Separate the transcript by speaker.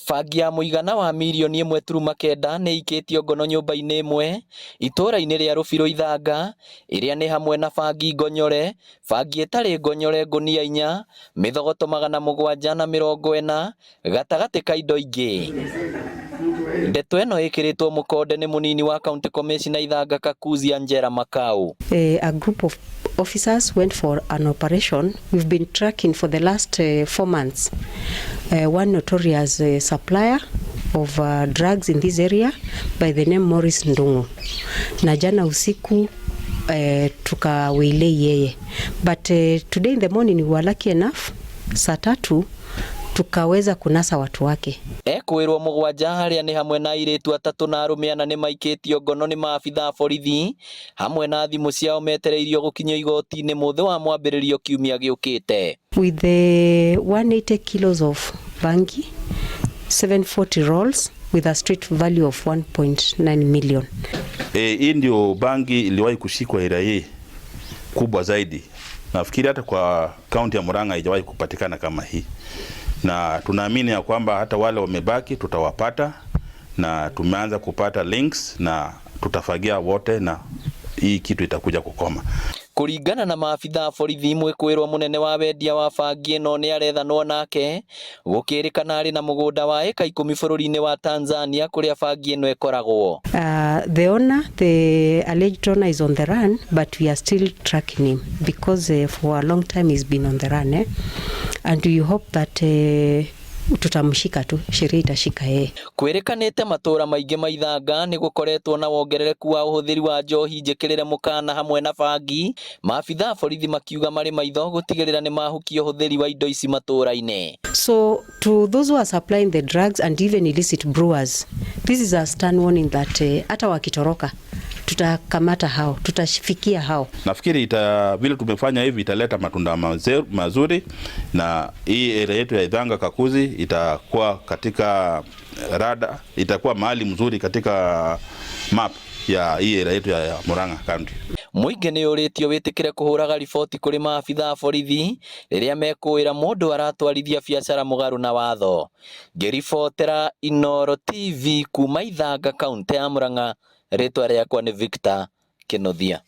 Speaker 1: Bangi ya mũigana wa mirioni 1.9 nĩ ĩikĩtio ngono nyũmba-inĩ ĩmwe itũũra-inĩ rĩa Rũbirũ Ithanga, ĩrĩa nĩ hamwe na bangi ngonyore, bangi ĩtarĩ ngonyore ngũnia 4, mĩthogoto 740 gatagatĩ ka indo ingĩ. Ndeto ĩno ĩkĩrĩtwo mũkonde nĩ mũnini wa county commissioner Ithanga Kakuzi Angela Makau.
Speaker 2: A group of officers went for an operation. We've been tracking for the last 4 months one notorious supplier of drugs in this area by the name Morris Ndungu. Na jana usiku tukawaylay yeye, but today in the morning we were lucky enough, saa 3 tukaweza kunasa watu wake.
Speaker 1: Ekwĩrwo 7 arĩa nĩ hamwe na airĩtu 3 na arũme 4 nĩ maikĩtio ngono nĩ maabitha a borithi hamwe na thimũ ciao, metereirio gũkinyio igoti-inĩ mũthĩ wa mwambĩrĩrio kiumia gĩũkĩte.
Speaker 2: With the 180 kilos of bangi, 740 rolls with a street value of 1.9 million.
Speaker 3: Hii ndio bangi iliwahi kushikwa area hii kubwa zaidi. Nafikiri hata kwa kaunti ya Murang'a haijawahi kupatikana kama hii, na tunaamini ya kwamba hata wale wamebaki tutawapata, na tumeanza kupata links na tutafagia wote, na hii kitu itakuja kukoma.
Speaker 1: Kũringana na maabitha a borithi, mwĩkũĩrwo mũnene wa wendia wa bangi ĩno nĩ arethanwo nake, gũkĩrĩkana arĩ na mũgũnda wa ĩka 10 bũrũri-inĩ wa Tanzania kũrĩa bangi ĩno ĩkoragwo.
Speaker 2: The owner, the alleged owner is on the run, but we are still tracking him because for a long time he's been on the run, eh? And we hope that tutamshika tu, sheria itashika yeye.
Speaker 1: Kwĩrĩkanĩte matũra maingĩ ma Ithanga nĩ gũkoretwo na wongerereku wa ũhũthĩri wa njohi njĩkĩrĩre mũkana hamwe na bangi, maabitha a borithi makiuga marĩ maitho gũtigĩrĩra nĩ mahukia ũhũthĩri wa indo ici matũra-inĩ.
Speaker 2: So to those who are supplying the drugs and even illicit brewers, this is a stern warning that hata wakitoroka tutakamata hao, tutafikia hao.
Speaker 3: Nafikiri vile tumefanya hivi italeta matunda mazuri, na hii area yetu ya Ithanga Kakuzi itakuwa katika rada, itakuwa mahali mzuri katika map ya hii area yetu ya Murang'a County.
Speaker 1: Mũingĩ nĩ ũrĩtio wĩtĩkĩre kũhũraga riboti kũrĩ maabitha a borithi rĩrĩa mekũĩra mũndũ aratwarithia biacara mũgarũ na watho. Ngĩribotera Inooro TV kuma Ithanga, kaũntĩ ya Murang'a, rĩtwa rĩakwa nĩ Victor Kĩnuthia.